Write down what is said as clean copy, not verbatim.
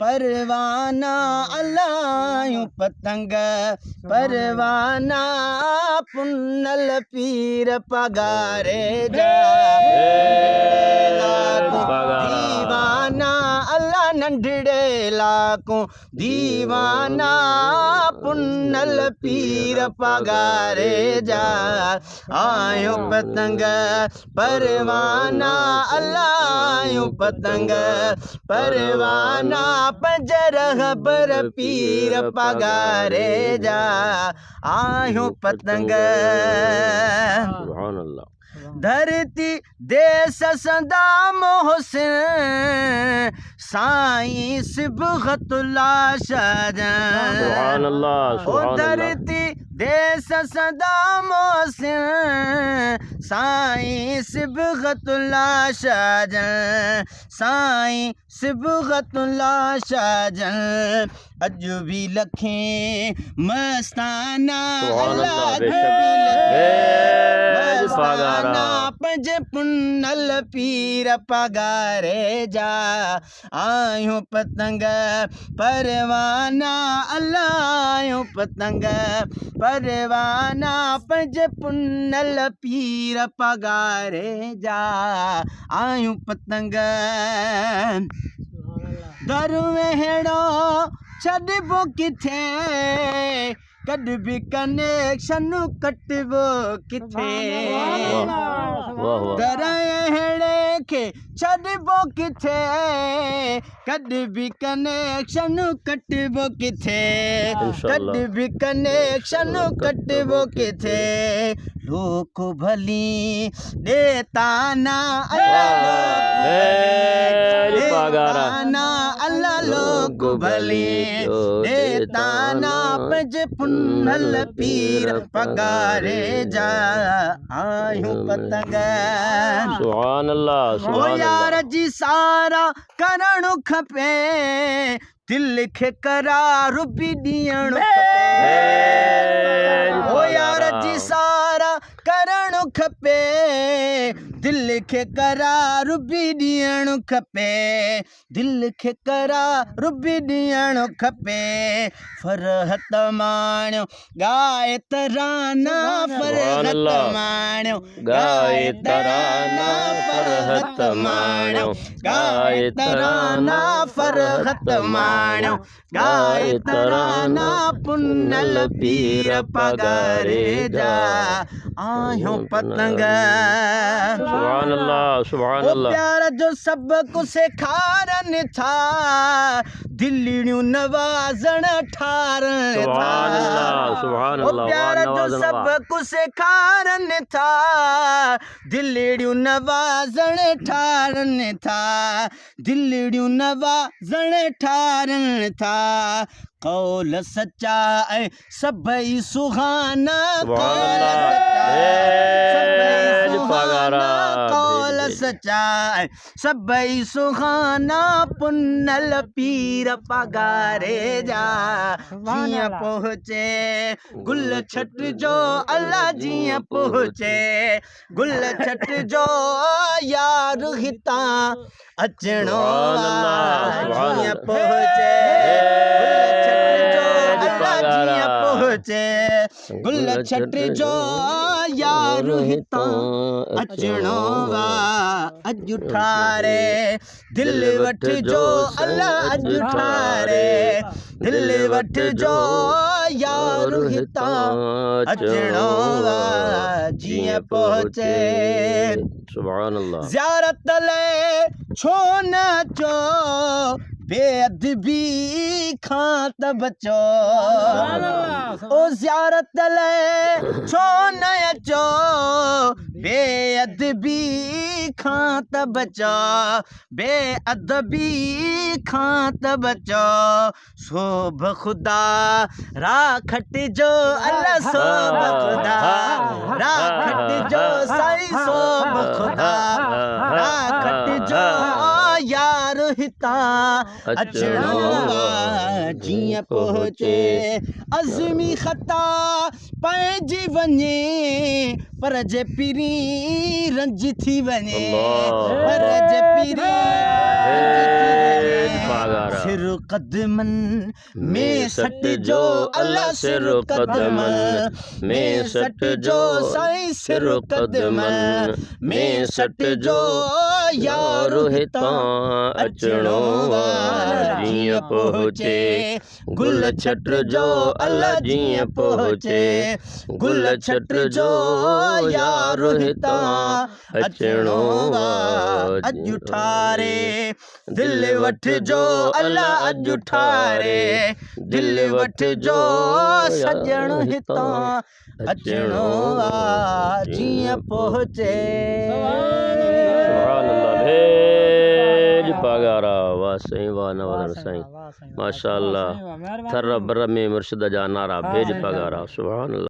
پروانا الا آهيون پتنگ پروانا پنل پير پاڳاري جا ديوانا الا ننڍڙي لاڪون ديوانا پنل پير پاڳاري جا آهيون پتنگ پروانا الا آهيون پتنگ پروانا پنج رهبر پير پاڳاري جا آهيون پتنگ. سبحان الله. ڌرتي ديس سندا محسن سائين صبغت الله شاهه جن. سبحان الله سبحان الله. ڌرتي ديس سندا محسن سائين صبغت الله شاهه جن سائين صبغت الله شاهه جن اڄ به لکين مستانا سبحان الله الله اڄ بيشڪ به لکين ڀيڄ مستانا پاڳارا. پنهنجي پنل پير پاڳاري جا آهيون پتنگ پروانا الله آهيون پتنگ پروانا پنهنجي پنل پير پاڳاري جا آهيون پتنگ. در وهڙو ڇڏبو ڪٿي ڪڏ به ڪنيڪشن ڪٽبو ڪٿي در اهڙي کي ڇڏبو ڪٿي ڪڏ به ڪنيڪشن ڪٽبو ڪٿي ڪڏ به ڪنيڪشن ڪٽبو ڪٿي لوڪ ڀلي ڏي تانا الله لوڪ ڀلي ڏي تانا الله لوڪ ڀلي ڏي تانا پنهنجي پنهل پير پگاري جا آهيون پتنگ. سبحان الله او سبحان يار الله. جي سارا ڪرڻ کپي دل کي قرار به ڏيڻ کپي او يار جي سارا ڪرڻ کپي دل کي قرار به ڏيڻ کپي دل کي قرار به ڏيڻ کپي فرحت ماڻيو ڳائي ترانا فرحت ماڻيو ڳائي ترانا فرحت ماڻيو ڳائي ترانا فرحت ماڻيو ڳائي ترانا پنل پير پگاري جا آهيون پتنگ. سبحان الله سبحان او الله. پيار جو سبق سيکارن ٿا دلڙيون نوازڻ ٺارن ٿا. سبحان الله سبحان او الله پيار واه جو نوازڻ واه. سبق سيکارن ٿا دلڙيون نوازڻ ٺارن ٿا دلڙيون نوازڻ ٺارن ٿا قول سچا ۽ سڀئي سهانا سبحان قول الله سچا سڀئي ڀيڄ پاڳارا سهانا ڀيڄ قول ڀيڄ. سچا ۽ سڀئي سهانا پنل پير پاڳاري جا جيئن پهچي گل ڇٽ جو الله جيئن پهچي گل ڇٽ جو يار هتان اچڻو سبحان الله آ سبحان جيئن الله پهچي گل ڇٽ جو ڀيڄ الله پاڳارا جيئن پهچي گل ڇٽ جو يار هتان اچڻو آ اڄ ٺاري دل وٺجو الله اڄ ٺاري دل وٺجو يار هتان اچڻو آ جيئن پهچي. سبحان الله. زيارت لئه ڇو نه اچو بي ادبي کان ته بچو او زيارت لئه ڇو نه اچو بي ادبي کان ته بچو بي ادبي کان ته بچو سوڀ خدا را کٽجو الله سوڀ خدا را کٽجو سائين سوڀ خدا را کٽجو يار هتان اچڻو آ جيئن پهچي عزمي خطا پئجي وڃي. پر جي پرين رنج ٿي وڃي الله. پر جي پرين رنج ٿي ڀيڄ وڃي پاڳارا. سر قدمن ۾ سٽجو الله سر قدمن ۾ سٽجو سائين سر قدمن ۾ سٽجو يار هتان اچڻو آ جيئن پهچي گل ڇٽ جو الله جيئن پهچي گل ڇٽ جو يار هتان اچڻو آ اڄ ٺاري دل وٺجو الله اڄ ٺاري دل وٺجو سڄڻ هتان اچڻو آ جيئن پهچي. سبحان الله ڀيڄ پاڳارا واه سائين واه نوازڻ سائين ماشاءالله ٿر بر ۾ مرشد جا نعرا ڀيڄ پاڳارا سبحان الله.